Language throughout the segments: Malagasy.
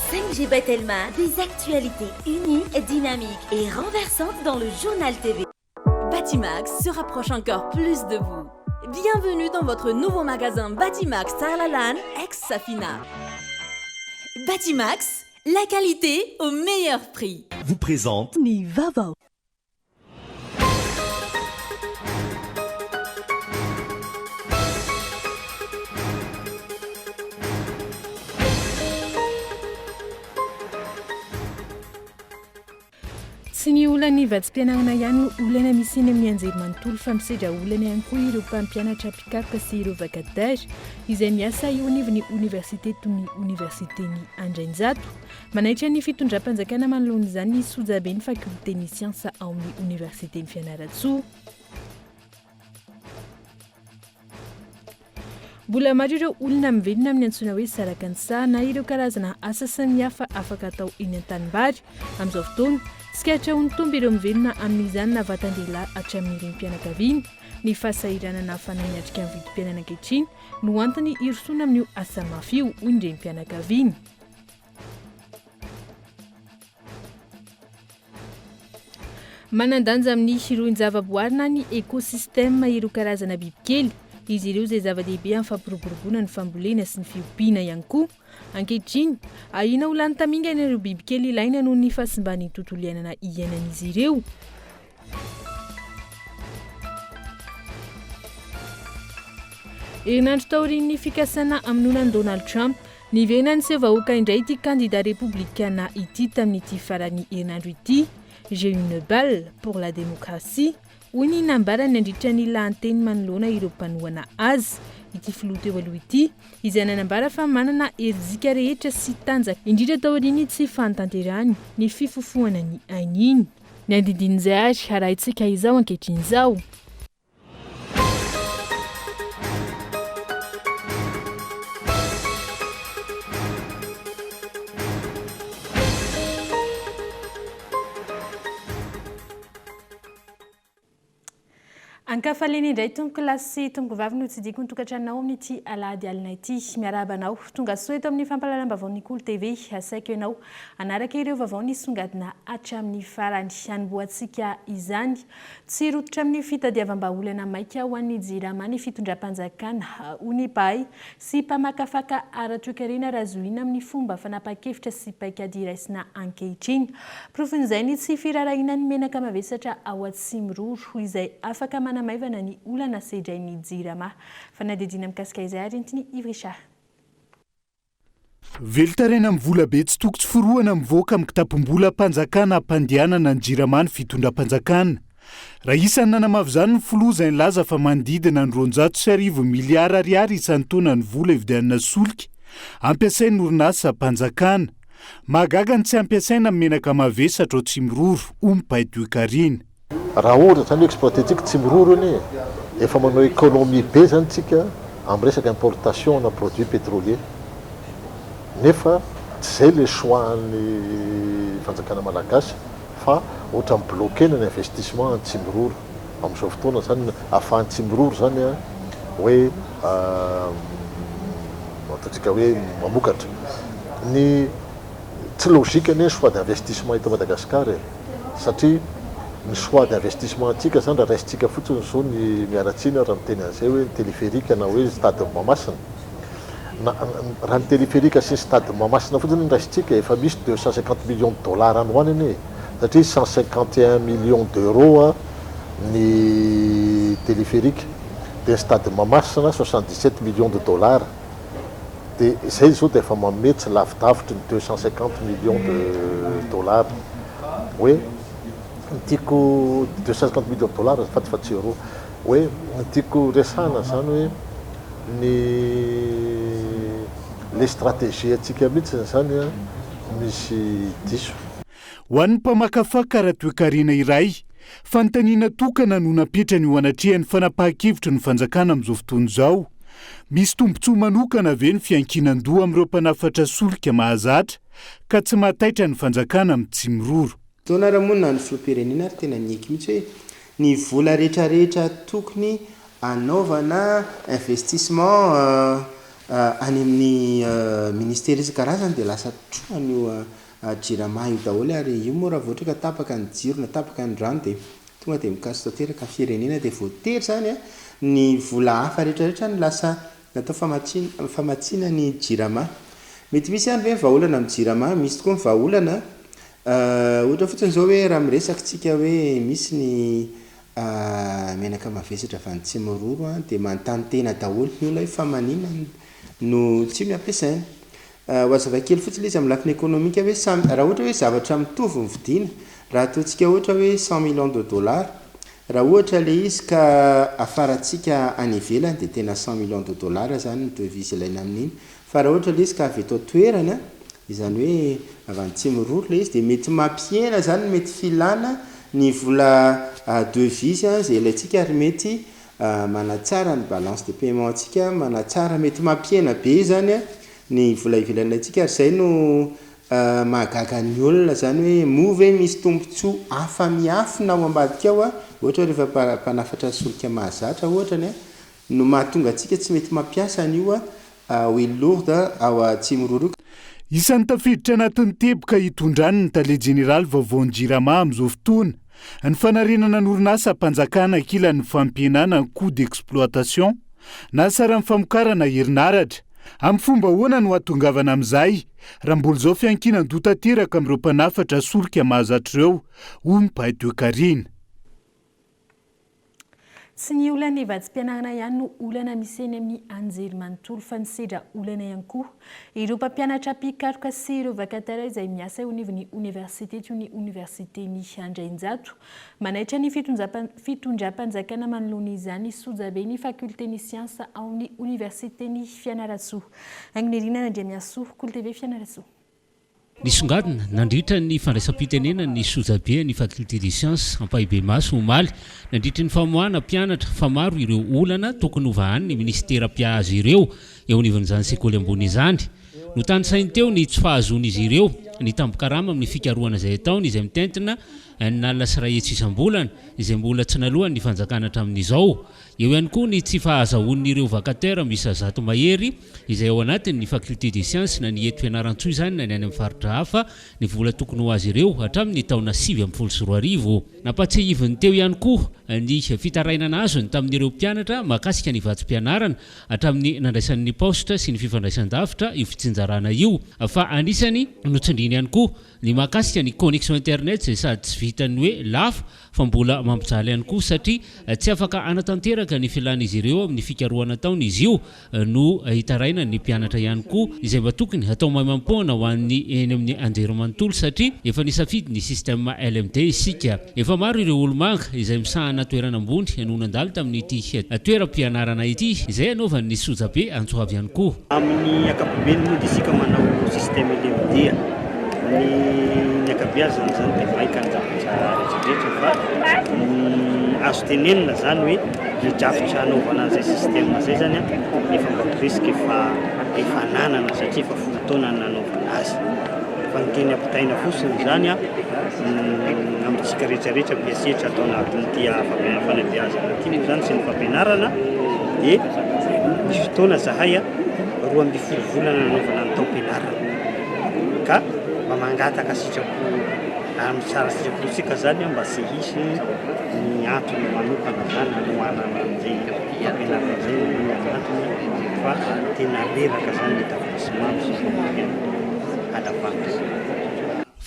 5G by Telma, des actualités uniques, dynamiques et renversantes dans le Journal TV. Batimax se rapproche encore plus de vous. Bienvenue dans votre nouveau magasin Batimax Tsaralalàna ex-Safina. Batimax, la qualité au meilleur prix. Vous présente. Ny vaovao. Tsy ny olan'ny vatsim-pianarana ihany no olana misy eny amin'ny anjerimanontolo fa misedra olana ihany koa ireo mpampianatra mpikaroka sy ireo vacataires izay miasa eo anivon'ny oniversite toy ny oniversiten'i Andrainjato. Manaitra ny fitondram-panjakana manoloana izany ny sojaben'ny fakiolten'ny siansa ao amin'ny oniversiten'i Fianarantsoa. Mbola maro ireo olona mivelona amin'ny antsoina hoe sarakansa na ireo karazana asa samihafa afaka atao eny an-tanimbary. Amin'izao fotoana, tsikaritra ho nitombo ireo mivelona amin'izany na vatan-dehilahy hatramin'ny renim-pianakaviana. Ny fahasahiranana ahafahana miatrika ny vidim-piainana ankehitriny no antony hirosoana amin'io asa mafy io, hoy ny renim-pianakaviana. Manan-danja amin'ny rohin-javaboary na ny écosystème ireo karazana bibikely. Izy ireo izay zava-dehibe amin'ny fampiroboroboana ny fambolena sy ny fiompiana ihany koa. Ankehitriny, ahiana ho lany tamingana ireo bibikely ilaina noho ny fahasimban'ny tontolo iainana iainan'izy ireo. Herinandro taorian'ny fikasana hamonoana an'i Donald Trump, Niverina niseho vahoaka indray ity kandida repoblikana ity tamin'ity faran'ny herinandro ity. J'ai une balle pour la démocratie, hoy ny nambarany nandritra ny lahanteny manoloana ireo mpanohana azy. Ity filoha teo aloha ity, izay nanambara fa manana herijika rehetra sy tanjaka, indrindra taorian'ny tsy fahatanterahany ny fifofoana ny ainy iny. Ny andindinin'izay ary harahintsika izao ankehitriny izao. Ankafaliana indray tompoko lahy sy tompoko vavy no tsidiko ny tokantranonao amin'ity alahady alina ity. Miarahaba anao. Tonga soa eto amin'ny fampahalalam-baovaon'ny Kolo TV. Asaiko ianao hanaraka ireo vaovao nisongadina hatramin'ny farany. Hanombohantsika izany. Tsy rototra amin'ny fitadiavam-bahaolana maika ho an'ny Jirama ny fitondram-panjakana, hoy ny mpahay sy mpamakafaka ara-toekarena raha zohiana amin'ny fomba fanapahan-kevitra sy paikady raisina ankehitriny. Porofon'izay ny tsy firaharahiana ny menaka mavesatra ao Atsimiroro, izay afaka manamaivana ny olana sedrain'ny Jirama. Fanadihadiana mikasika izay ary entin'i Yves Richard. Velon-taraina amin'ny vola be tsy toko tsy forohana mivoaka amin'ny kitapom-bolam-panjakana hampandehanana ny Jirama ny fitondram-panjakana. Raha isan'ny nanamafy izany ny filoha izay nilaza fa manodidina ny 1200 miliara ariary isan-taona ny vola ividianana solika ampiasain'ny orinasam-panjakana. Mahagaga ny tsy ampiasaina amin'ny menaka mavesatra ao Tsimiroro, hoy ny mpahay toekarena. Raha ohatra zany hoe exploiter-tsika tsy miroro anie e, efa manao economie be zany tsika amin'ny resaka importation ana produits pétroliers, nefa tsy zay le choix an'ny fanjakana malagasy fa ohatra mi-bloquer-na ny investissement any Tsimiroro amin'izao fotoana zany, ahafahan'i Tsimiroro zany an hoe ataontsika hoe mamokatra. Ny tsy logique anie ny choix d'investissement eto Madagascar e. Satria ny choix d'investissement antsika zany raha raisintsika fotsiny zao ny miala tsiny aho raha miteny an'izay hoe ny téléphérique na hoe stade Mahamasina na raha ny téléphérique sy ny stade Mahamasina fotsiny no raisintsika efa misy 250 millions de dollars any ho any anie satria 151 millions d'euros ny téléphérique dia ny stade Mahamasina 77 millions de dollars. Dia izay izao dia efa manome tsy lavidavitry ny 250 millions de dollars hoe ny tiako 250 millions de dollars azafady fa tsy euros hoe ny tiako resahana izany hoe ny le stratégie antsika mihitsy izany an misy diso. Ho an'ny mpamakafaka ara-toekarena iray, fanontaniana tokana no napetrany eo anatrehan'ny fanapahan-kevitry ny fanjakana amin'izao fotoana izao, Misy tombontsoa manokana ve ny fiankinan-doha amin'ireo mpanafatra solika mahazatra ka tsy mahataitra ny fanjakana amin'ny tsimiroro? Fotoana ary moa na ny filoham-pirenena ary tena niaiky mihitsy hoe ny vola rehetrarehetra tokony hanaovana investissement. Any amin'ny ministera isan-karazany dia lasa trohan'io Jirama io daholo ary io moa raha vao ohatra ka tapaka ny jiro na tapaka ny rano dia tonga dia mikatso tanteraka ny firenena dia voatery izany ny vola hafa rehetra rehetra no lasa natao famatsiana famatsiana ny Jirama. Mety misy ihany ve ny vahaolana amin'ny Jirama? Misy tokoa ny vahaolana. Ohatra fotsiny izao hoe raha miresaka isika hoe misy ny Menaka mavesatra avy any Tsimiroro an, dia manontany tena daholo ny olona hoe fa maninona no tsy io no ampiasaina. Ho hazavaiko kely fotsiny ilay izy amin'ny lafiny ekonomika hoe samy, raha ohatra hoe zavatra mitovy ny vidiana, raha ataontsika ohatra hoe cent millions de dollars, raha ohatra ilay izy ka afarantsika any ivelany dia tena cent millions de dollars izany ny devise ilaina amin'iny, Fa raha ohatra ilay izy ka avy eto an-toerana, izany hoe avy any Tsimiroro ilay izy, dia mety mampihena izany ny mety filana ny vola devise izay ilaintsika ary mety manatsara ny balance de paiement antsika, manatsara, mety mampihena be izany ny vola ivelany ilaintsika ary izay no mahagaga ny olona izany hoe moa ve misy tombontsoa hafa miafina ao ambadika ao, ohatra hoe rehefa mpanafatra solika mahazatra ohatra ny no mahatonga antsika tsy mety mampiasa an'io huile lourde ao Atsimiroro io. Isan'ny tafiditra anatin'ny teboka hitondrany ny tale jeneraly vaovaon'ny Jirama amin'izao fotoana ny fanarenana ny orinasam-panjakana ankilan'ny fampihenana ny coût d'exploitation na saran'ny famokarana herinaratra. Amin'ny fomba ahoana no hahatongavana amin'izay raha mbola izao fiankinan-doha tanteraka amin'ireo mpanafatra solika mahazatra ireo, hoy ny mpahay toekarena. Tsy ny olan'ny vatsim-pianarana ihany no olana misy eny amin'ny anjerimanontolo fa misedra olana ihany koa ireo mpampianatra mpikaroka sy ireo vacataires izay miasa eo anivon'ny oniversite toy ny oniversiten'i Andrainjato. Manaitra ny fitondram-panjakana manoloana izany sojabe ny fakiolten'ny siansa ao amin'ny oniversiten'i Fianarantsoa. Haingonirina Randriamihasoa, Kolo TV Fianarantsoa. Nisongadina nandritra ny fandraisam-pitenenany ny sojabe ny Faculté des Sciences ampahibemaso omaly nandritry ny famoahana mpianatra fa maro ireo olana tokony hovahan'ny minisitera mpiahy azy ireo eo anivon'izany sekoly ambony izany. Notanisainy teo ny tsy fahazoan'izy ireo ny tambin-karama amin'ny fikarohana izay ataony izay mitentina 560 isam-bolana izay mbola tsy naloan'ny fanjakana hatramin'izao. Eo ihany koa ny tsy fahazahoan'ireo vacataires miisa 100 mahery izay ao anatin'ny Faculté des Sciences na ny eto Fianarantsoa izany na ny any amin'ny faritra hafa ny vola tokony ho azy ireo hatramin'ny taona 2019. Nampahatsiahiviny teo ihany koa ny fitarainana azony tamin'ireo mpianatra mahakasika ny vatsim-pianarana hatramin'ny nandraisany ny paositra sy ny fifandraisan-davitra io fitsinjarana io fa anisany notsindriany ihany koa ny mahakasika ny connexion internet izay sady tsy vitan'ny hoe lafo fa mbola mampijaly ihany koa satria tsy afaka hanatanteraka ny filan'izy ireo amin'ny fikarohana ataony izy io no hitarainan'ny mpianatra ihany koa izay mba tokony hatao maimaimpoana ho an'ny eny amin'ny anjerimanontolo satria efa nisafidy ny système LMD isika. Efa maro ireo olomanga izay misahana toerana ambony no nandalo tamin'ity toeram-pianarana ity izay anaovan'ny sojabe antso avo ihany koa. Amin'ny ankapobeny moa dia isika manao système LMD. Ny ny ankabeazany izany dia maika ny zavatra rehetra rehetra fa ny azo tenenina izany hoe ny drafitra hanaovana an'izay système izay izany efa mba presque efa efa ananana satria efa folo taona ny nanaovana azy. Fa ny teny ampitaina fotsiny izany amintsika rehetra rehetra mpiasetra ato anatin'ity fanabeazana ity moa izany sy ny fampianarana dia misy fotoana zahay 12 volana nanaovana ny taom-pianarana ka mba mangataka sitrapo amin'ny tsara sitrapontsika zany mba tsy hisy ny antony manokana zany hanohanana an'izay fampianarana izay ny antony fa tena reraka zany ny établissement amin'izao fotoana.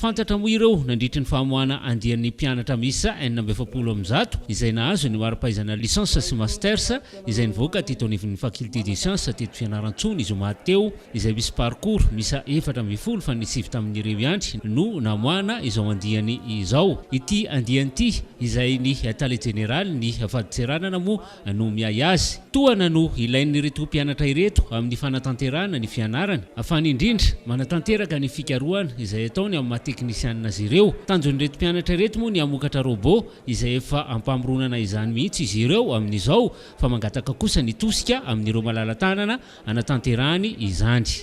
Fantatra moa ireo nandritry ny famoahana andian'ny mpianatra miisa 146 izay nahazo ny mari-pahaizana licence sy masters izay nivoaka teto anivon'ny Faculté des Sciences teto Fianarantsoa ny zoma teo izay misy parcours miisa 14 fa ny sivy tamin'ireo ihany no namoahana izao andiany izao. Ity andiany ity izay ny tale jeneralin'ny fadintseranana moa no miahy azy. Tohana no ilain'ireto mpianatra ireto amin'ny fanatanterahana ny fianarany, afahany indrindra manatanteraka ny fikarohana izay ataony amin'ny maha teknisianina azy ireo. Tanjon'ireto mpianatra ireto moa ny hamokatra robot izay efa ampamoronana izany mihitsy izy ireo amin'izao fa mangataka kosa ny tosika amin'ireo malala-tanana hanatanterahany izany.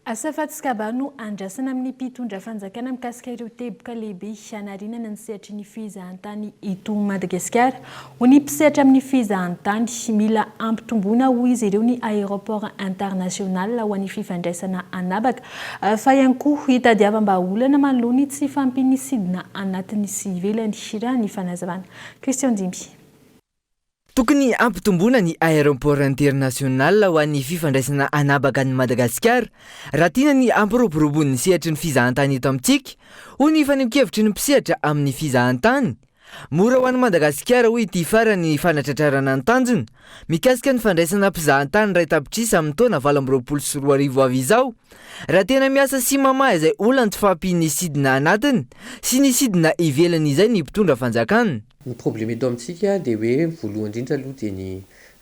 Asa fa tsy kabary no andrasana amin'ny mpitondra fanjakana mikasika ireo teboka lehibe hanarinana ny sehatry ny fizahantany eto Madagasikara. Ho ny mpisehatra amin'ny fizahantany, mila ampitomboina hoy izy ireo ny aéroport international ho an'ny fifandraisana an'habaka fa ihany koa hitadiavam-bahaolana manoloana ny tsy fahampian'ny sidina anatiny sy ivelany, raha ny fanazavana. Christian Dimby. Tokony hampitomboina ny aéroport international ho an'ny fifandraisana an'habaka an'i Madagasikara raha tiana ny hampiroborobo ny sehatry ny fizahantany eto amintsika, hoy ny fanehoan-kevitry ny mpisehatra amin'ny fizahantany. Mora ho an'i Madagasikara, hoy ity farany ny fanatratrarana ny tanjona mikasika ny fandraisana mpizahantany 1 tapitrisa amin'ny taona 2028 ho avy izao, raha tena miasa sy mamaha izay olan'ny tsy fahampian'ny sidina anatiny sy ny sidina ivelany izay ny mpitondra fanjakana. Ny problème eto amintsika dia hoe voalohany indrindra aloha dia ny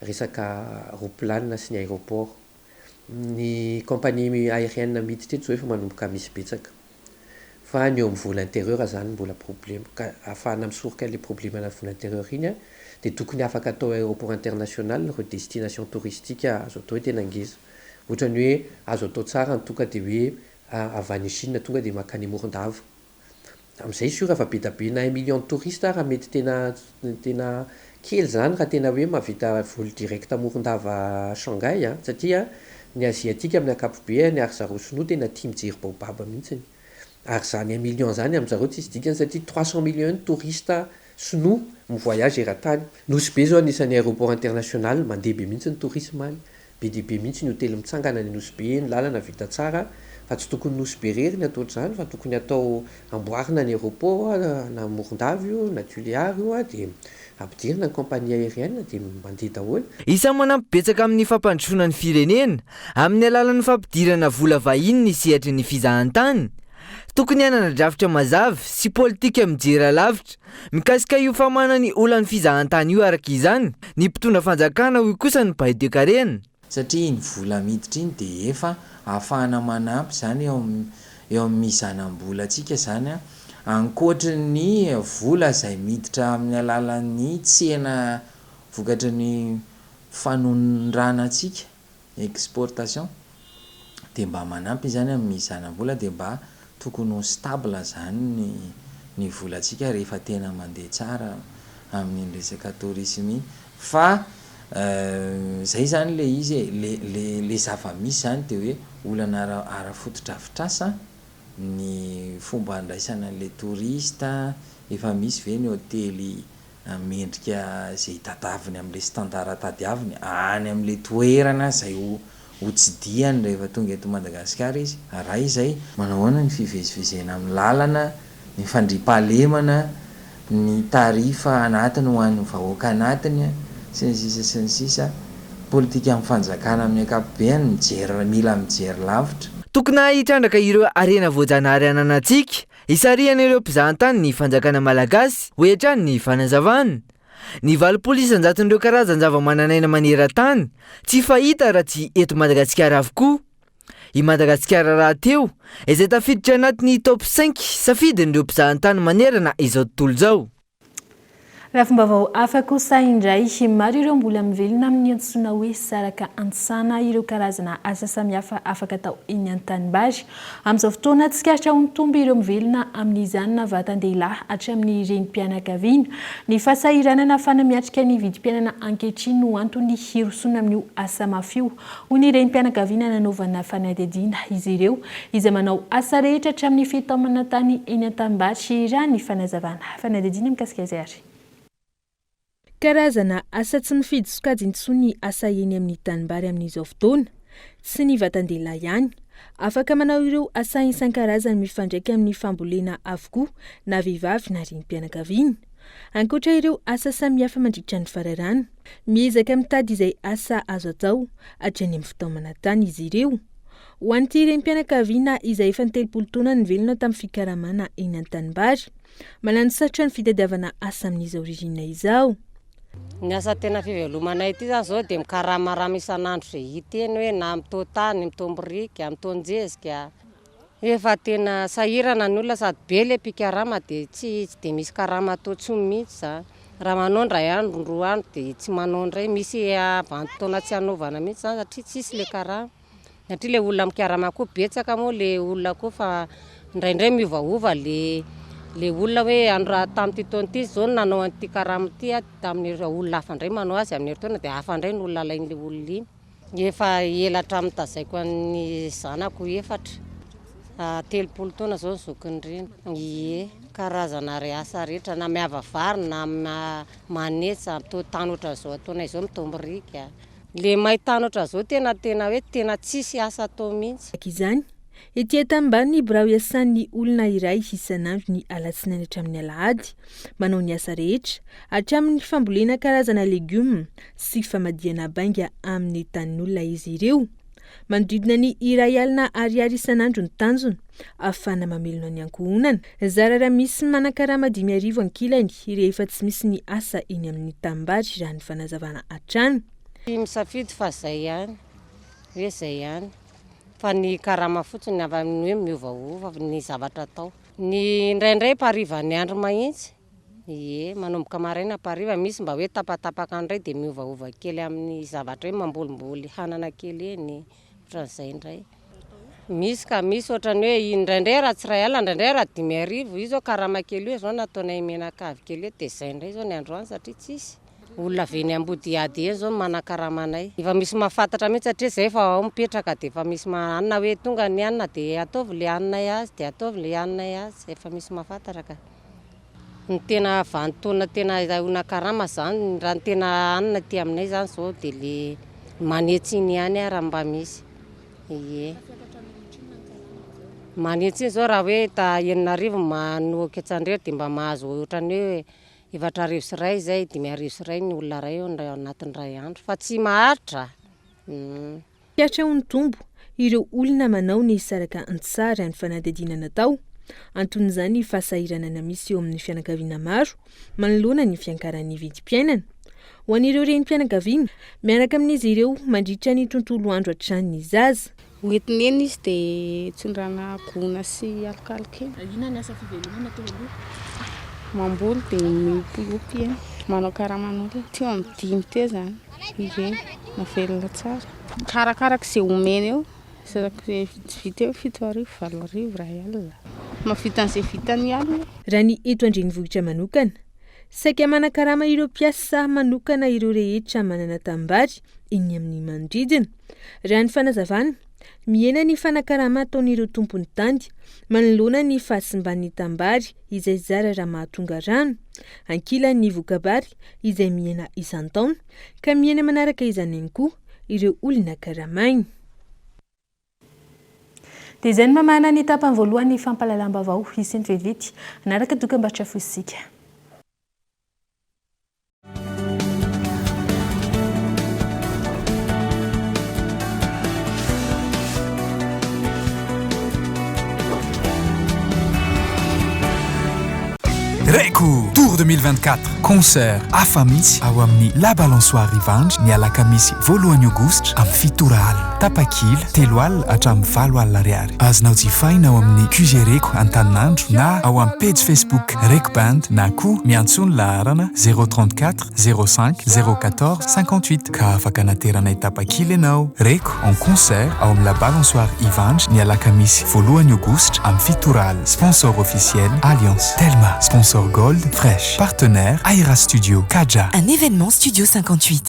resaka roplanina sy ny aéroport. Ny compagnie aérienne miditra eto izao efa manomboka misy betsaka. Fa ny eo amin'ny vol intérieur izany mbola problème. Ka ahafahana misoroka ilay problème ana vol intérieur iny dia tokony afaka atao aéroport international ireo destination touristique azo atao hoe tena ngeza. Ohatra ny hoe azo atao tsara ny tonga dia hoe avy any Chine tonga dia mankany Morondava. Amin'izay sûr fa be dia be na 1 million de touristes raha mety tena tena kely zany raha tena hoe mahavita vol direct Morondava Shanghai a, satria ny asiatique amin'ny ankapobeny ary zareo sinoa tena tia mijery baobab mihitsiny. Ary zany 1 million zany amin'zareo tsisy dikany satria 300 millions ny touriste sinoa mi-voyage eran-tany. Nosy Be zao anisan'ny aéroport international mandeha be mihitsy ny tourisme any. Be dia be mihitsy ny hotely mitsangana any Nosy Be, ny lalana vita tsara fa tsy tokony Nosy Be irery ny atao ohatr'izany fa tokony atao amboarina ny aéroport na Morondava io na Tuléar io a dia ampidirina ny compagnie aérienne dia mandeha daholo. Isan'ny manampy betsaka amin'ny fampandrosoana ny firenena amin'ny alalan'ny fampidirana vola vahiny ny sehatry ny fizahantany. Tokony hanana drafitra mazava sy politika mijery alavitra mikasika io famahana ny olan'ny fizahantany io araka izany ny mpitondra fanjakana hoy kosa ny mpahay toekarena. Satria iny vola miditra iny dia efa ahafahana manampy izany eo amin'ny eo amin'ny mizanam-bolantsika izany ankoatry ny vola izay miditra amin'ny alalan'ny tsena vokatry ny fanondranantsika, exportation, dia mba manampy izany amin'ny mizanam-bola dia mba tokony ho stable izany ny ny volantsika rehefa tena mandeha tsara amin'iny resaka tourisme iny fa zay izany le izy e, le le le zava-misy izany dia hoe olana ara ara-fotodrafitrasa ny fomba andraisana an'le touriste, efa misy ve ny hotely mendrika izay tadaviny amin'ilay standard tadiaviny any amin'ilay toerana izay ho ho tsidihany rehefa tonga eto Madagasikara izy, ray izay, manao ahoana ny fivezivezena amin'ny lalana, ny fandriampahalemana, ny tarif anatiny ho an'ny vahoaka anatiny, sy ny sisa sy ny sisa, politikan'ny fanjakana amin'ny ankapobeny mijery mila mijery lavitra. Tokony hitrandraka ireo harena voajanahary ananantsika Hisarihana ireo mpizahantany ny fanjakana malagasy, hoy hatrany ny fanazavana. Ny 80 isan-jaton'ireo karazan-javamananaina maneran-tany tsy fahita raha tsy eto Madagasikara avokoa. I Madagasikara rahateo izay tafiditra anatin'ny top cinq safidin'ireo mpizahantany manerana izao tontolo izao. Lafim-baovao hafa kosa indray, maro ireo mbola mivelona amin'ny antsoina hoe saraka antsana ireo karazana asa samihafa afaka atao eny an-tanimbary. Amin'izao fotoana, tsikaritra ho mitombo ireo mivelona amin'izany na vatan-dehilahy hatramin'ny renim-pianakaviana. Ny fahasahiranana ahafahana miatrika ny vidim-piainana ankehitriny no antony hirosoana amin'io asa mafy io. Hoy ny renim-pianakaviana nanaovana fanadihadiana izy ireo, izay manao asa rehetra hatramin'ny fitaomana tany eny an-tanimbary, raha ny fanazavana. Fanadihadiana mikasika izay ary. Karazana asa tsy mifidy sokajy intsony ny asa eny amin'ny tanimbary amin'izao fotoana. Tsy ny vatan-dehilahy ihany. Afaka manao ireo asa isan-karazany mifandraika amin'ny fambolena avokoa na vehivavy na renim-pianakaviana. Ankoatra ireo asa samihafa mandritra ny fararano. Miezaka mitady izay asa azo atao hatrany amin'ny fitaomana tany izy ireo. Ho an'ity renim-pianakaviana izay efa 30 taona nivelona tamin'ny fikaramana eny an-tanimbary, manano sarotra ny fitadiavana asa amin'izao ririnina izao. Ny asa tena fivelomanay ity zany zao dia mikaramarama isan'andro izay hita eny hoe na mitoa tany, mitoa biriky, mitoa-jezika. Efa tena sahirana ny olona sady be ilay mpikarama dia tsy tsy dia misy karama atao intsony mihitsy izany. Raha manao indray andro, roa andro dia tsy manao indray. Misy vanim-potoana tsy hanaovana mihitsy izany satria tsisy ilay karama. Satria le olona mikarama koa betsaka moa le olona koa fa indraindray miovaova le le olona hoe andro raha tamin'ity taona ity zao no nanao an'ity karama ity aho tamin'ny olona hafa indray manao azy amin'ny herintaona dia hafa indray ny olona alain'le olona iny. Efa ela hatramin'ny tazaiko an'ny zanako efatra, 30 taona zao ny zokiny indrindra. Ie, karazana re asa rehetra na miava vary na manetsa, mitohy tany ohatran'izao ataonay izao mitombirika. Le main-tany ohatran'izao tena tena hoe tena tsisy asa atao mihitsy. Araka izany, ety Antanimbary ny birao iasan'ny olona iray isan'andro ny alatsinainy hatramin'ny alahady, manao ny asa rehetra, hatramin'ny fambolena karazana legioma sy famadihana bainga amin'ny tanin'olona izy ireo. Manodidina ny 1000 ariary isan'andro ny tanjona, ahafahana mamelona ny ankohonana. Zara raha misy manan-karama 5000 ankilany rehefa tsy misy ny asa eny amin'ny tanimbary raha ny fanazavana hatrany. Tsy misafidy fa zay ihany, hoe zay ihany, fa ny karama fotsiny avy amin'ny hoe miovaova ny zavatra atao. Ny indraindray mpaharivan'ny andro mahintsy. Ie, manomboka maraina ampariva, misy mba hoe tapatapaka indray dia miovaova kely amin'ny zavatra hoe mambolimboly hanana kely eny, ohatran'izay indray. Misy ka, misy ohatran'ny hoe indraindray raha tsy 1000, indraindray raha 5000, io izao karama kely io izao nataonay mianakavy kely eo dia izay indray izao ny androany satria tsisy. Olona avy eny Ambodihady eny izao no manakarama anay. Efa misy mahafantatra mihitsy satria izay efa ao mipetraka dia efa misy hanina hoe tonga ny hanina dia ataovy ilay haninay azy dia ataovy ilay haninay azy, efa misy mahafantatra ka. Ny tena vanin-taona tena azahoana karama zany, raha ny tena hanina aty aminay zany zao dia le manetsy iny ihany raha mba misy. Ie. Manetsy iny zao raha hoe ta 6000 manohaka etsandrery dia mba mahazo ohatran'ny hoe 1400 zay, 5100 ny olona iray eo anatin'ny iray andro fa tsy maharitra. Tsikaritra ho nitombo ireo olona manao ny saraka an-tsary ny fanadihadiana natao. Anton'izany ny fahasahiranana misy eo amin'ny fianakaviana maro manoloana ny fiankaran'ny vidim-piainana. Ho an'ireo renim-pianakaviana, miaraka amin'izy ireo mandritra ny tontolo andro hatrany ny zaza. Hoentina eny izy dia tsindrana gona sy alokaloka eny. Inona ny asa fivelomana teo aloha? Mamboly dia miompiompy eny, manao karaman'olona. Teo amin'ny dimy teo izany. Ie, mahavelona tsara. Arakaraka izay omena eo, izay vita eo 7000, 8000, 1000. Mahavita an'izay vitany alina. Raha ny eto an-drenivohitra manokana, saika manakarama ireo mpiasa manokana ireo rehetra manana tanimbary eny amin'ny manodidina. Raha ny fanazavana, mihena ny fanakarama ataon'ireo tompon'ny tany manoloana ny fahasimban'ny tanimbary izay zara raha mahatonga rano. Ankilany ny voka-bary izay mihena isan-taona, ka mihena manaraka izany ihany koa ireo olona karamaina. Dia izay no mamahana ny tapany voalohan'ny fampahalalam-baovao. Hisy ny vetivety hanaraka dokambarotra fohy isika. Reko Tour 2024 concert hafa mihitsy ao amin'ny La Balançoire Ivandry ny alakamisy voalohany aogositra amin'ny fito ora alina. Tapakila, 30 hatramin'ny 80 ariary. Azonao jifaina ao amin'ny QG Reko Antaninandro na ao amin'ny pejy Facebook Reko Band na koa miantsoa ny laharana 034 05 014 58 ka afaka anateranay tapakila ianao. Reko en concert ao amin'ny La Balançoire Ivandry ny alakamisy voalohany aogositra amin'ny fito ora alina. Sponsor officiel Alliance Telma. Sponsor Gold Fresh. Partenaire Aira Studio Kaja. Un événement Studio 58.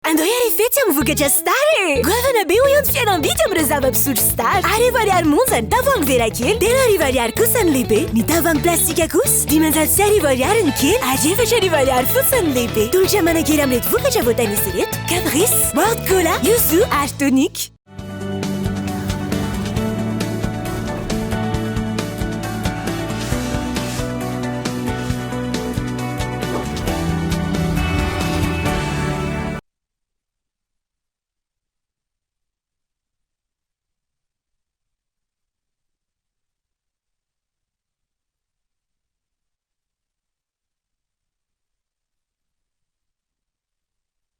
Andao hiary fety amin'ny vokatra Star e! Goavana be hoy aho ny fihenam-bidy amin'ireo zava-pisotro Star. 1000 ariary monja ny tavoahangy vera kely, 3000 ariary kosa ny lehibe. Ny tavoahangy plastika kosa, 500 ariary ny kely ary 4000 ariary fotsiny ny lehibe. Tolotra manan-kery amin'ireto vokatra voatanisa ireto, Caprice, World Cola, Yuzu ary Tonic.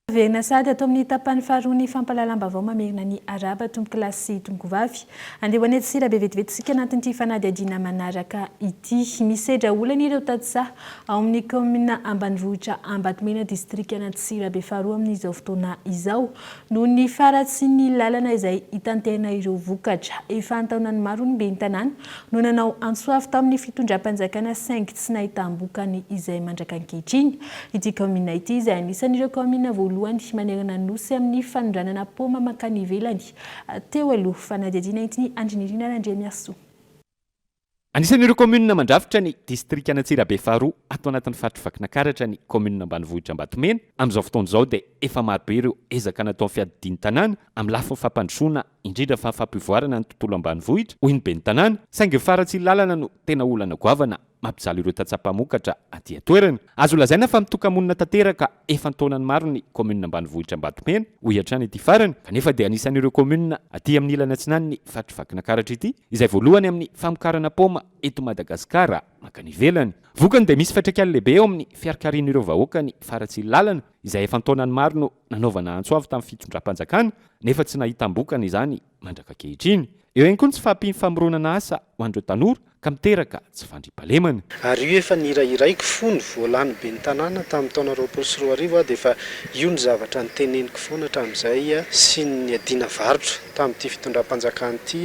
Averina sahady ato amin'ny tapany faharoa ny fampahalalam-baovao mamerina ny arahaba tompokolahy sy tompokovavy. Andeha ho any Antsirabe vetivety isika anatin'ity fanadihadiana manaraka ity. Misedra olana ireo tantsaha ao amin'ny kaominina ambanivohitra Ambatomena distrikan'Antsirabe faharoa amin'izao fotoana izao noho ny faharatsian'ny lalana izay hitanterana ireo vokatra. Efa an-taonany maro ny ben'ny tanàna no nanao antso avo tamin'ny fitondram-panjakana saingy tsy nahitam-bokany izay mandrak'ankehitriny. Ity kaominina ity izay anisan'ireo kaominina voalohany manerana ny Nosy amin'ny fanondranana paoma mankany ivelany teo aloha. Fanadihadiana entin'i Andrinirina Randriamiarisoa. Anisan'ireo kaominina mandrafitra ny distrikan'Antsirabe faharoa ato anatin'ny faritr'i Vakinakaratra ny kaominina ambanivohitra Ambatomena. Amin'izao fotoana izao dia efa marobe ireo ezaka nataon'ny fiadidian'ny tanàna amin'ny lafiny fampandrosoana indrindra fa fampivoarana ny tontolo ambanivohitra, hoy ny ben'ny tanàna. Saingy ny faharatsian'ny lalana no tena olana goavana mampijaly ireo tantsaha mpamokatra aty an-toerana. Azo lazaina fa mitoka-monina tanteraka efa an-taonany maro ny kaominina ambanivohitra Ambatomena, hoy hatrany ity farany, kanefa dia anisan'ireo kaominina aty amin'ny ilany atsinan'ny faritr'i Vakinakaratra ity izay voalohany amin'ny famokarana paoma eto Madagasikara mankany ivelany. Vokany dia misy fiantraikany lehibe eo amin'ny fiarikarian'ireo vahoaka ny faharatsian'ny lalana izay efa an-taonany maro no nanaovana antso avo tamin'ny fitondram-panjakana nefa tsy nahitam-bokany izany mandraka ankehitriny. Eo ihany koa ny tsy fahampian'ny famoronana asa ho an'ireo tanora ka miteraka tsy fandriampahalemana. Ary io efa nihirahiraiko fony vao lany ben'ny tanàna tamin'ny taona 2020 aho dia efa io ny zavatra noteneniko foana hatramin'izay sy niadiana varotra tamin'ity fitondram-panjakana ity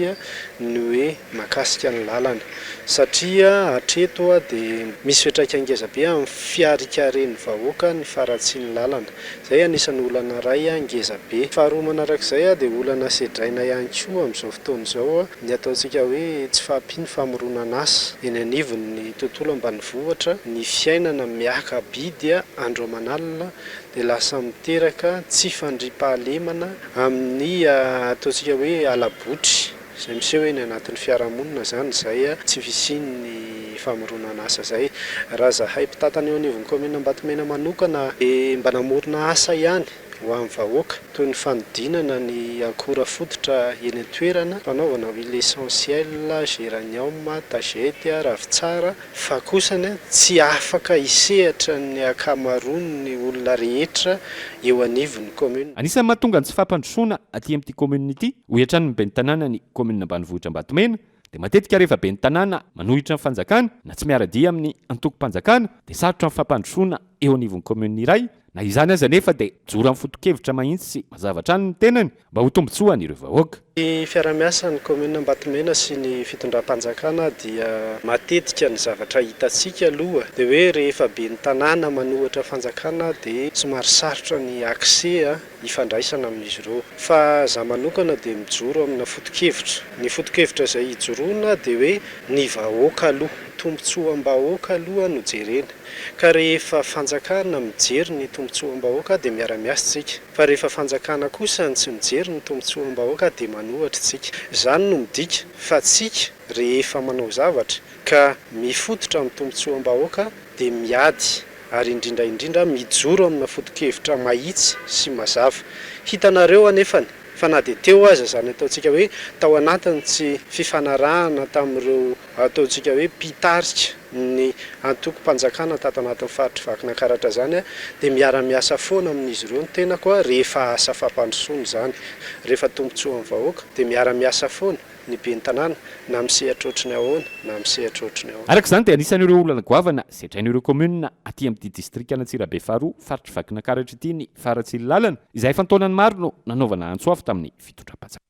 ny hoe mahakasika ny lalana satria hatreto dia misy fiantraikany ngezabe amin'ny fiharikaren'ny vahoaka ny faharatsian'ny lalana. Izay anisan'ny olana iray ngeza be. Faharoa manarak'izay dia olana sedraina ihany koa amin'izao fotoana izao ny ataontsika hoe tsy fahampian'ny famoronan'asa eny anivon'ny tontolo ambanivohitra, ny fiainana miaka-bidy andro aman'alina dia lasa miteraka tsy fandriampahalemana amin'ny ataontsika hoe hala-botry. Izay miseho eny anatin'ny fiarahamonina izany izay tsy fisian'ny famoronana asa izay. Raha izahay mpitantana eo anivon'ny kaominina Ambatomena manokana dia mba namorona asa ihany ho an'ny vahoaka toy ny fanodinana ny akora fototra eny an-toerana, fanaovana huile essentielle, geranium, tagette, ravintsara, fa kosany tsy afaka hisehatra ny ankamaroan'ny olona rehetra eo anivon'ny commune. Anisan'ny mahatonga ny tsy fampandrosoana aty amin'ity commune ity, hoy hatrany ny ben'ny tanànan'ny commune ambanivohitra Ambatomena, dia matetika rehefa ben'ny tanàna manohitra ny fanjakana na tsy miara-dia amin'ny antokom-panjakana dia sarotra ny fampandrosoana eo anivon'ny commune iray, na izany aza anefa dia mijoro amin'ny foto-kevitra mahitsy sy mazava hatrany ny tenany mba ho tombontsoan'ireo vahoaka. Ny fiaraha-miasan'ny kaominina Ambatomena sy ny fitondram-panjakana dia matetika ny zavatra hitantsika aloha dia hoe rehefa ben'ny tanàna manohatra fanjakana dia somary sarotra ny accès hifandraisana amin'izy ireo. Fa za manokana dia mijoro amina foto-kevitra. Ny foto-kevitra izay ijoroana dia hoe ny vahoaka aloha, tombontsoam-bahoaka aloha no jerena. Ka rehefa fanjakana mijery ny tombotsoam-bahoaka dia miara-miasa tsika. Fa rehefa fanjakana kosa no tsy mijery ny tombotsoam-bahoaka dia manohatra tsika. Izany no midika fa tsika rehefa manao zavatra ka mifototra amin'ny tombotsoam-bahoaka dia miady ary indrindra indrindra mijoro amina foto-kevitra mahitsy sy mazava. Hitanareo anefany fa na dia teo aza izany ataontsika hoe tao anatin'ny tsy fifanarahana tamin'ireo ataontsika hoe mpitarika ny antokom-panjakana tato anatin'ny faritr'i Vakinankaratra izany dia miara-miasa foana amin'izy ireo ny tenako rehefa asa fampandrosoana izany, rehefa tombontsoan'ny vahoaka dia miara-miasa foana ny ben'ny tanàna na amin'ny sehatra ohatry ny ahoana na amin'ny sehatra ohatry ny ahoana. Araka izany dia anisan'ireo olana goavana sedrain'ireo kaominina aty amin'ity distrikan'Antsirabe faharoa, faritr'i Vakinankaratra ity ny faharatsian'ny lalana, izay efa an-taonany maro no nanaovana antso avo tamin'ny fitondram-panjakana.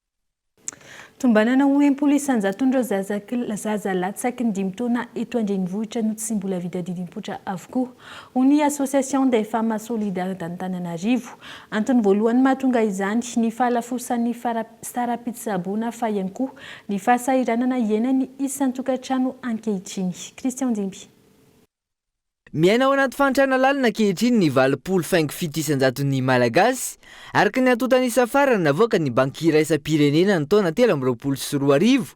Tombanana ho 60 isan-jaton'ireo zaza zaza latsaky ny dimy taona eto an-drenivohitra no tsy mbola vita didim-poitra avokoa, hoy ny Association des femmes solidaires d'Antananarivo. Antony voalohany mahatonga izany ny fahalafosan'ny saram-pitsaboana fa ihany koa ny fahasahiranana iainan'ny isan-tokantrano ankehitriny. Christian Dimby. Miaina ao anaty fahantrana lalina ankehitriny ny 80 faingo 7 isan-jaton'ny Malagasy, araka ny antontan'isa farany navoakan'ny Banky iraisam-pirenena ny taona 2023.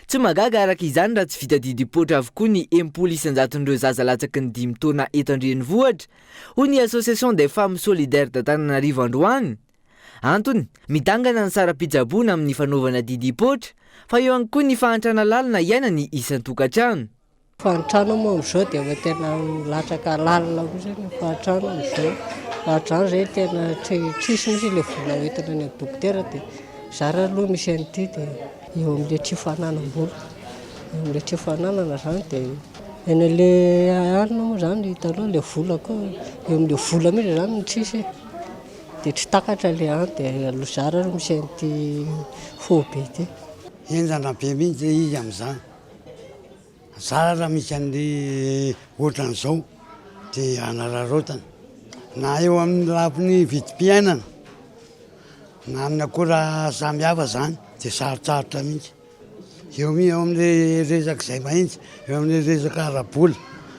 Tsy mahagaga araka izany raha tsy vita didim-poitra avokoa ny 60 isan-jaton'ireo zaza latsaky ny dimy taona eto an-drenivohitra, hoy ny Association des femmes solidaires d'Antananarivo androany. Antony, midangana ny saram-pitsaboana amin'ny fanaovana didim-poitra, fa eo ihany koa ny fahantrana lalina iainany isan-tokantrano. Fahantrana moa amin'izao dia efa tena milatsaka lalina kosa ny fahantrana amin'izao. Ohatr'izany izay tena tsy tsisy mihitsy ilay vola hoentina any amin'ny dokotera dia zara aloha misy an'ity dia eo amin'ilay tsy fananam-bola, eo amin'ilay tsy fananana izany dia eny amin'ilay anona moa izany hita aloha ilay vola koa, eo amin'ilay vola mihitsy izany no tsisy e, dia tsy takatra ilay any dia aloha zara aloha misy an'ity foibe ity. Henjana be mihitsy ilay izy amin'izany. Zara raha misy an'le ohatran'izao dia anararaotana na eo amin'ny lafiny vidim-piainana na amin'ny akora samihafa zany dia sarotsarotra mihitsy, eo mi- eo amin'le resaka izay mihitsy, eo amin'le resaka ara-bola,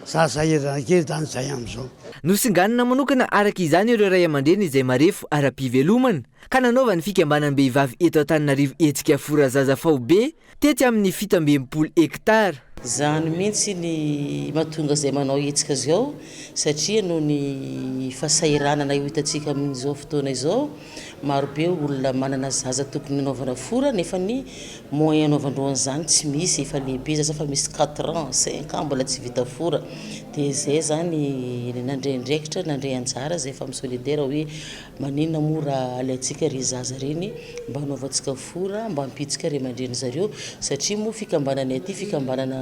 sahasahirana kely zany izay amin'izao. Nosinganina manokana araka izany ireo ray aman-dreny izay marefo ara-pivelomana ka nanaovan'ny fikambanam-behivavy eto Antananarivo hetsika Fora Zaza Faobe Tetsy amin'ny 67 hektara. Izany mihitsy ny mahatonga izay manao hetsika izao satria noho ny fahasahiranana io hitantsika amin'izao fotoana izao, marobe olona manana zaza tokony hanaovana fora nefa ny moyen hanaovandreo an'izany tsy misy, efa lehibe zaza fa misy quatre ans, cinq ans mbola tsy vita fora, dia izay izany nandray andraikitra, nandray anjara izay femmes solidaires hoe Maninona moa raha alaintsika re zaza reny mba hanaovantsika fora mba hampihitsika ray aman-dreny zareo satria moa fikambananay aty fikambanana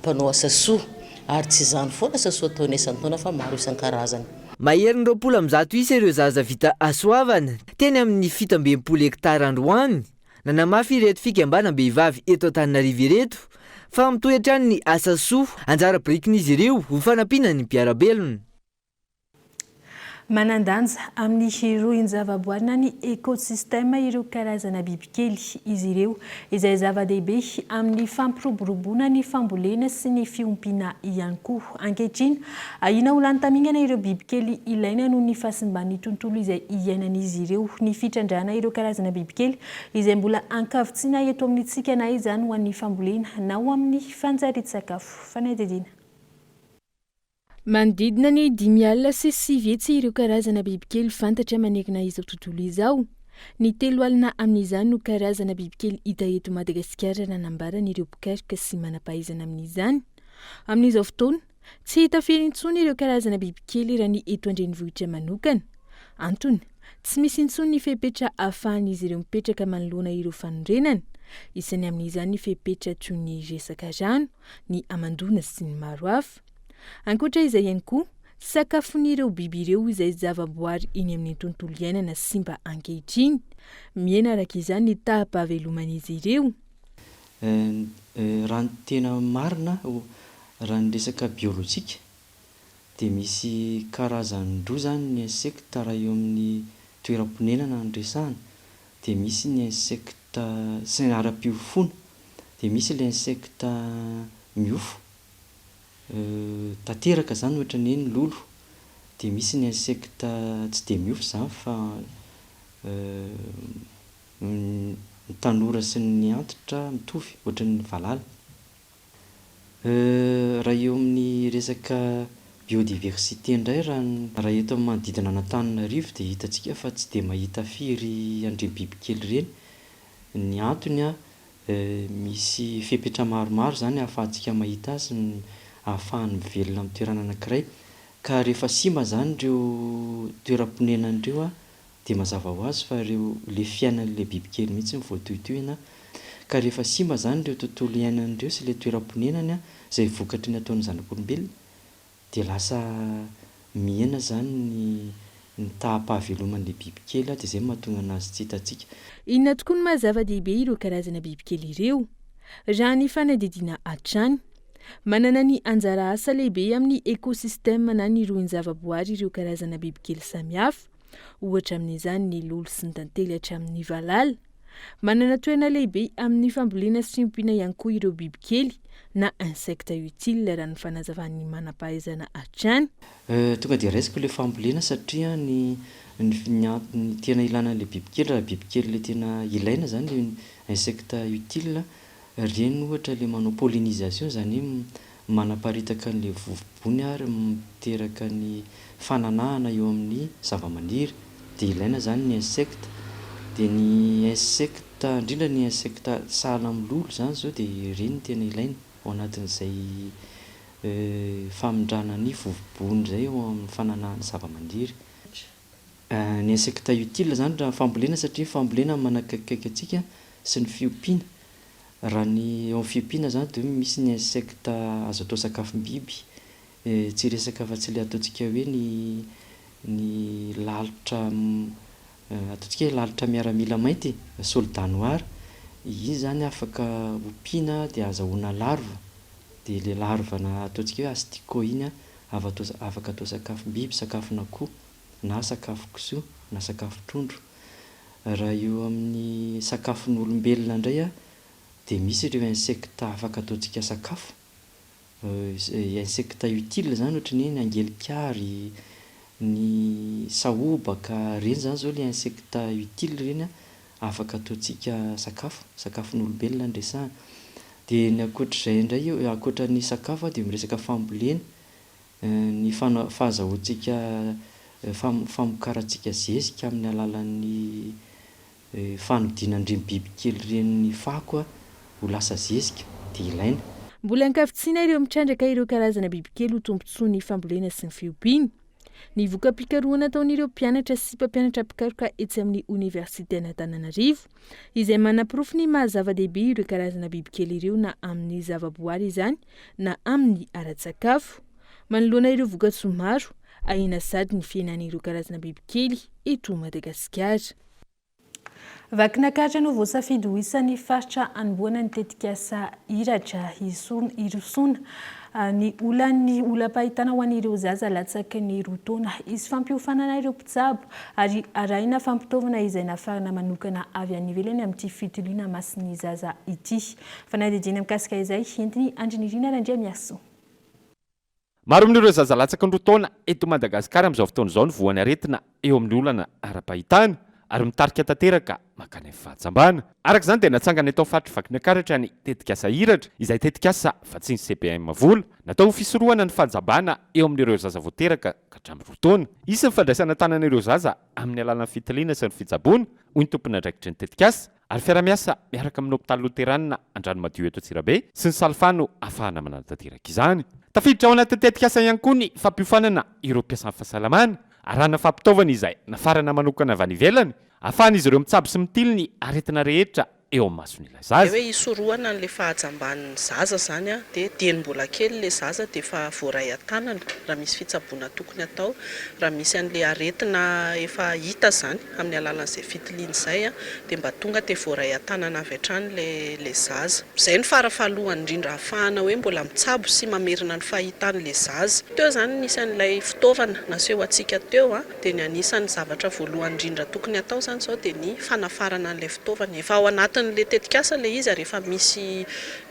mpanao asa soa ary tsy izany foana asa soa ataonay isan-taona fa maro isan-karazany. Maherin'ny 120 isa ireo zaza vita hasoavana teny amin'ny 67 hektara androany. Nanamafy ireto fikambanam-behivavy eto Antananarivo ireto fa mitohy hatrany ny asa soa anjara birikin'izy ireo ho fanampiana ny mpiara-belona. Manan-danja amin'ny rohin-javaboary na ny écosystème ireo karazana bibikely izy ireo, izay zava-dehibe amin'ny fampiroboroboana ny fambolena sy ny fiompiana ihany koa. Ankehitriny, ahiana ho lany tamingana ireo bibikely ilaina noho ny fahasimban'ny tontolo izay iainan'izy ireo. Ny fitrandrahana ireo karazana bibikely izay mbola ankavitsiana eto amintsika na izany ho an'ny fambolena na ho amin'ny fanjarian-tsakafo. Fanadihadiana. Manodidina ny 905 ireo karazana bibikely fantatra manerana izao tontolo izao. Ny 30 amin'izany no karazana bibikely hita eto Madagasikara raha nambaran'ireo mpikaroka sy manam-pahaizana amin'izany. Amin'izao fotoana, tsy hita firy intsony ireo karazana bibikely raha ny eto an-drenivohitra manokana. Antony, tsy misy intsony ny fepetra ahafahan'izy ireo mipetraka manoloana ireo fanorenana. Isany amin'izany ny fepetra toy ny resaka rano, ny hamandoana sy ny maro hafa. Ankoatra izay ihany koa, sakafon'ireo biby ireo izay zavaboary eny amin'ny tontolo iainana simba ankehitriny. Mihena araka izany ny taham-pahaveloman'izy ireo. Raha ny tena marina, raha ny resaka biolojika dia misy karazany roa izany ny insecte raha eo amin'ny toeram-ponenana no resahana, dia misy ny insecte sy ny ara-piofoana, dia misy ilay insecte miofo tanteraka izany ohatra ny hoe ny lolo, dia misy ny insecte tsy dia miofo izany fa ny tanora sy ny antitra mitovy ohatra ny valala. Raha eo amin'ny resaka biodiversité indray raha ny raha eto amin'ny manodidina an'Antananarivo dia hitantsika fa tsy dia mahita firy an'ireny bibikely ireny. Ny antony an, misy fepetra maromaro izany ahafahantsika mahita azy sy ahafahany mivelona amin'ny toerana anankiray. Ka rehefa simba izany ireo toeram-ponenana ireo an, Dia mazava ho azy fa ireo le fiainan'ilay bibikely mihitsy no voatohitohina, ka rehefa simba izany ireo tontolo iainany ireo sy ilay toeram-ponenany izay vokatry ny ataon'ny zanak'olombelona dia lasa mihena izany ny ny taham-pahaveloman'ilay bibikely dia izay no mahatonga an'azy tsy hitantsika. Inona tokoa no maha zava-dehibe ireo karazana bibikely ireo? Raha ny fanadihadiana hatrany. Manana ny anjara asa lehibe amin'ny ekosistema na ny rohin-javaboary ireo karazana bibikely samihafa. Ohatra amin'izany ny lolo sy ny tantely hatramin'ny valala. Manana toerana lehibe amin'ny fambolena sy fiompiana ihany koa ireo bibikely na insectes utiles raha ny fanazavan'ny manam-pahaizana hatrany. Tonga dia raisiko ilay fambolena satria ny ny ny tena ilana an'ilay bibikely raha bibikely ilay tena ilaina izany ilay insectes utiles Ireny ohatra ilay manao pollinisation izany hoe manaparitaka an'ilay vovobony ary miteraka ny fananahana eo amin'ny zavamaniry dia ilaina izany ny insecte. Dia ny insecte indrindra ny insecte sahala amin'ny lolo izany izao dia ireny no tena ilaina ao anatin'izay famindrana ny vovobony izay eo amin'ny fananahan'ny zavamaniry. Ny insectes utiles izany raha ny fambolena satria ny fambolena no manakaikikaiky antsika sy ny fiompiana. Raha ny eo amin'ny fiompiana izany dia hoe misy ny insectes azo atao sakafom-biby, tsy hiresaka afa-tsy ilay ataontsika hoe ny ny lalitra ataontsika hoe lalitra miaramila mainty, soldat noir, iny izany afaka ompiana dia azahoana larve, dia ilay larve-na ataontsika hoe asticot iny afaka atao sakafom-biby, sakafon'akoho. na sakafo kisoa na sakafo trondro. Raha eo amin'ny sakafon'olombelona indray dia misy ireo insectes afaka ataontsika sakafo, insectes utiles izany ohatry ny hoe ny angelikary, ny sahobaka, ireny izany izao ilay insectes utiles ireny afaka ataontsika sakafo, sakafon'olombelona no resahana. Dia ny ankoatr'izay indray, ankoatra ny sakafo dia miresaka fambolena, Ny fahazahoantsika famokarantsika zezika amin'ny alalan'ny fanodinan'ireny bibikely ireny fako ho lasa zezika dia ilaina. Mbola ankavitsiana ireo mitrandraka ireo karazana bibikely ho tombontsoan'ny fambolena sy ny fiompiana. Ny voka-pikarohana ataon'ireo mpianatra sy mpampianatra mpikaroka etsy amin'ny Oniversiten'Antananarivo, izay manaporofo ny maha zava-dehibe ireo karazana bibikely ireo na amin'ny zavaboary izany na amin'ny ara-tsakafo. Manoloana ireo vokatsoa maro, ahiana sady ny fihenan'ireo karazana bibikely eto Madagasikara. Vakinankaratra no voasafidy ho isan'ny faritra hanombohana ny tetikasa Iratra, hirosoana ny olan'ny olam-pahitana ho an'ireo zaza latsaky ny roa taona. Hisy fampiofanana ireo mpitsabo ary arahina fampitaovana izay nafarana manokana avy any ivelany amin'ity fitiliana mason'ny zaza ity. Fanadihadiana mikasika izay, entin'i Andry Nirina Randriamiarisoa. Maro amin'ireo zaza latsaky ny roa taona eto Madagasikara amin'izao fotoana izao no voan'ny aretina eo amin'ny olana ara-pahitana ary mitarika tanteraka mankany amin'ny fahajambana. Araka izany dia natsangana eto amin'ny faritr'i Vakinankaratra ny tetikasa Hiratra izay tetikasa vatsian'ny CBM vola natao ho fisorohana ny fahajambana eo amin'ireo zaza vao teraka ka hatramin'ny roa taona. Hisy ny fandraisana an-tanana ireo zaza amin'ny alalan'ny fitiliana sy ny fitsaboana, hoy ny tompon'andraikitry ny tetikasa. Ary fiara-miasa miaraka amin'ny hopitaly Loteranina Andranomadio eto Antsirabe sy ny Salfa no ahafahana manatanteraka izany. Tafiditra ao anatin'ny tetikasa ihany koa ny fampiofanana ireo mpiasan'ny fahasalamana, arahana fampitaovana izay nafarana manokana avy any ivelany, ahafahan'izy ireo mitsabo sy mitily ny aretina rehetra eo amin'ny mason'ilay Ilay zaza. hoe hisorohana an'ilay fahajamban'ny zaza izany dia dieny mbola kely ilay zaza dia efa voaray an-tanana raha misy fitsaboana tokony hatao, raha misy an'ilay aretina efa hita izany amin'ny alalan'izay fitiliana izay dia mba tonga dia voaray an-tanana avy hatrany ilay ilay zaza. Izay no fara fahalohany indrindra ahafahana hoe mbola mitsabo sy mamerina ny fahitan'ilay zaza. Teo izany nisy an'ilay fitaovana naseho antsika teo dia ny anisan'ny zavatra voalohany indrindra tokony hatao izany izao dia ny fanafarana an'ilay fitaovana. Efa ao anatin'ilay tetikasa ilay izy ary efa misy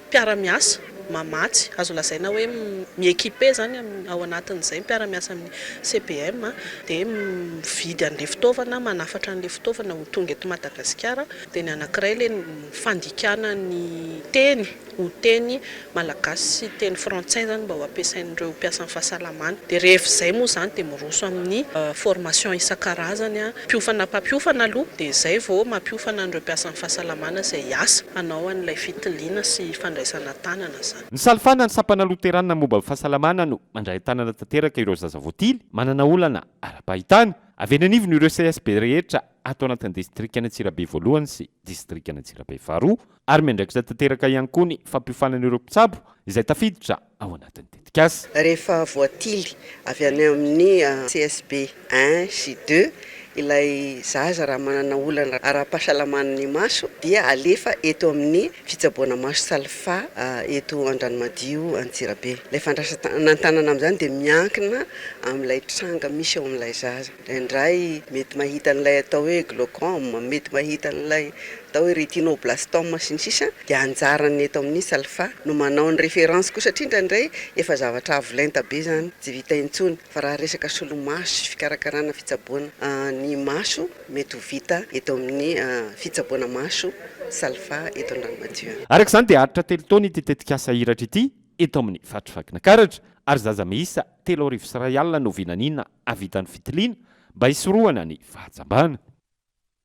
mpiara-miasa mamatsy, azo lazaina hoe mi-équiper izany ao anatin'izay ny mpiara-miasa amin'ny CBM dia mividy an'ilay fitaovana, manafatra an'ilay fitaovana ho tonga eto Madagasikara. Dia ny anankiray ilay fandikana ny teny ho teny malagasy sy teny frantsay izany mba ho ampiasain'ireo mpiasan'ny fahasalamana. Dia rehefa izay moa izany dia miroso amin'ny formation isan-karazany, mpiofana mpampiofana aloha dia izay vao mampiofana an'ireo mpiasan'ny fahasalamana izay hiasa hanao an'ilay fitiliana sy fandraisana an-tanana izany. Ny Salfana, ny sampana loteranina momba ny fahasalamana no mandray an-tanana tanteraka ireo zaza voatily manana olana ara-pahitana, avy eny anivon'ireo CSB rehetra ato anatin'ny distrikan'Antsirabe voalohany sy distrikan'Antsirabe faharoa ary miandraikitra tanteraka ihany koa ny fampiofanana ireo mpitsabo izay tafiditra ao anatin'ny tetikasa. Rehefa voatily avy any amin'ny CSB un sy deux ilay zaza raha manana olana ara-pahasalaman'ny maso dia alefa eto amin'ny fitsaboana maso Salfa eto Andranomadio Antsirabe. Ilay fandraisana an-tanana amin'izany dia miankina amin'ilay tranga misy ao amin'ilay zaza. Indraindray mety mahita an'ilay atao hoe glaucome, mety mahita an'ilay atao hoe retinoblastome sy ny sisa dia anjaran'ny eto amin'ny Salfa no manao ny référence koa satria indraindray efa zavatra avo lenta be izany tsy vita intsony fa raha resaka solomaso sy fikarakarana fitsaboana ny maso mety ho vita eto amin'ny fitsaboana maso Salfa eto Andranomadio. Araka izany dia haharitra telo taona ity tetikasa Hiratra ity eto amin'ny faritr'i Vakinankaratra ary zaza miisa 2100 no vinaniana hahavita ny fitiliana mba hisorohana ny fahajambana.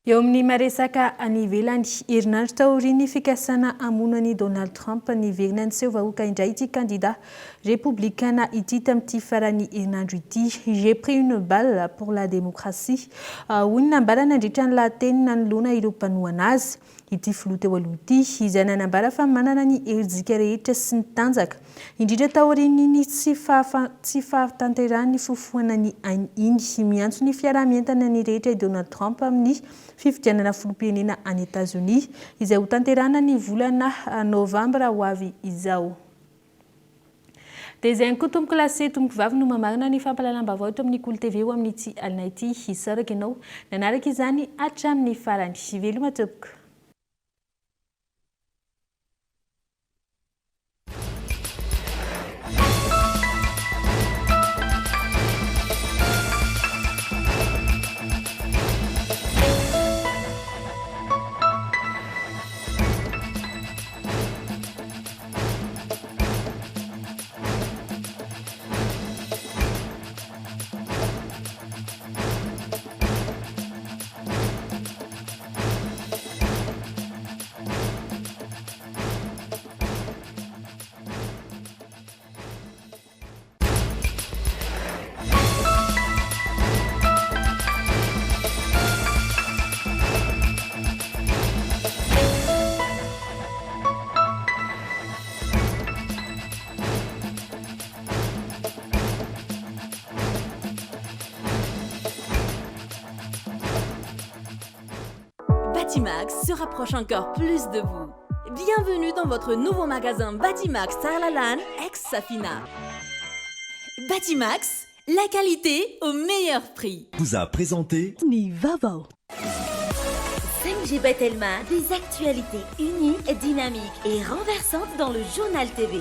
Eo amin'ny maresaka any ivelany, herinandro taorian'ny fikasana hamono an'i Donald Trump, niverina niseho vahoaka indray ity kandida repoblikana ity tamin'ity faran'ny herinandro ity. J'ai pris une balle pour la démocratie, hoy ny nambarany nandritra ny lahateny nanoloana ireo mpanohana azy. Ity filoha teo aloha ity, izay nanambara fa manana ny herijika rehetra sy ny tanjaka, indrindra taorian'iny tsy tsy fahatanterahan'ny fifohana ny ainy iny. Miantso ny fiaraha-mientana ny rehetra i Donald Trump amin'ny fifidianana filoham-pirenena any Etazonia, izay hotanterahana ny volana novambra ho avy izao. Dia izay ihany koa tompoko lahy sy tompoko vavy no mamarana ny fampahalalam-baovao eto amin'ny Kolo TV ho amin'ity alina ity. Isaorako ianao nanaraka izany hatramin'ny farany. Veloma tompoko. Batimax se rapproche encore plus de vous. Bienvenue dans votre nouveau magasin Batimax Tsaralalàna ex Safina. Batimax, la qualité au meilleur prix. Vous a présenté Ny vaovao. 5G by Telma, des actualités uniques, dynamiques et renversantes dans le journal TV.